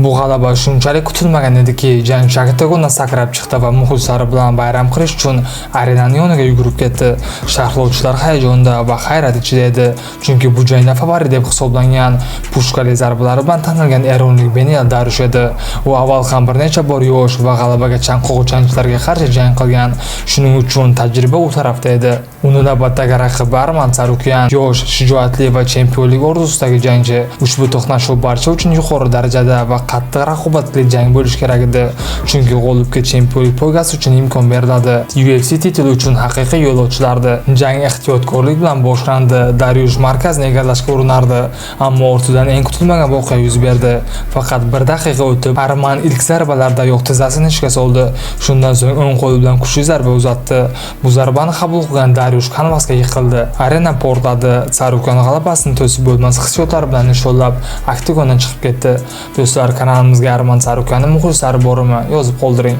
Bu g'alaba shunchalik kutilmagan ediki, jangchi oktagondan sakrab chiqdi va muxlislari bilan bayram qilish uchun arenani yoniga yugurib ketdi. Sharhlovchilar hayajonda va hayrat ichida edi, chunki bu jangda favorit deb hisoblangan, pushkali zarbalari bilan tanilgan eronlik Benil Darush edi. U avval ham bir necha bor yosh va g'alabaga chanqoq jangchilarga qarshi jang qilgan. Shuning uchun tajriba u tarafda edi. Uni navbatdagi raqibi Arman Tsarukyan, yosh, shijoatli va chempionlik orzusidagi jangchi. Ushbu to'qnashuv barcha uchun yuqori darajada va qattiq raqobatli jang bo'lishi kerak edi, chunki g'olibga chempionlik poygasi uchun imkon beriladi. UFC tituli uchun haqiqiy yo'l ochilardi. Jang ehtiyotkorlik bilan boshlandi. Dariush markazni egallashga urinardi, ammo ortidan eng kutilmagan voqea yuz berdi. Faqat bir daqiqa o'tib, Arman ilk zarbalardayoq tizzasini ishga soldi. Shundan so'ng o'ng qo'li bilan kuchli zarba uzatdi. Bu zarbani qabul qilgan Dariush kanvasga yiqildi. Arena portladi. Tsarukyan g'alabasini to'sib bo'lmas hissiyotlar bilan nishonlab, oktagondan chiqib ketdi. Do'stlar, kanalimizga Arman Tsarukyanning muxlislari bormi? Yozib qoldiring.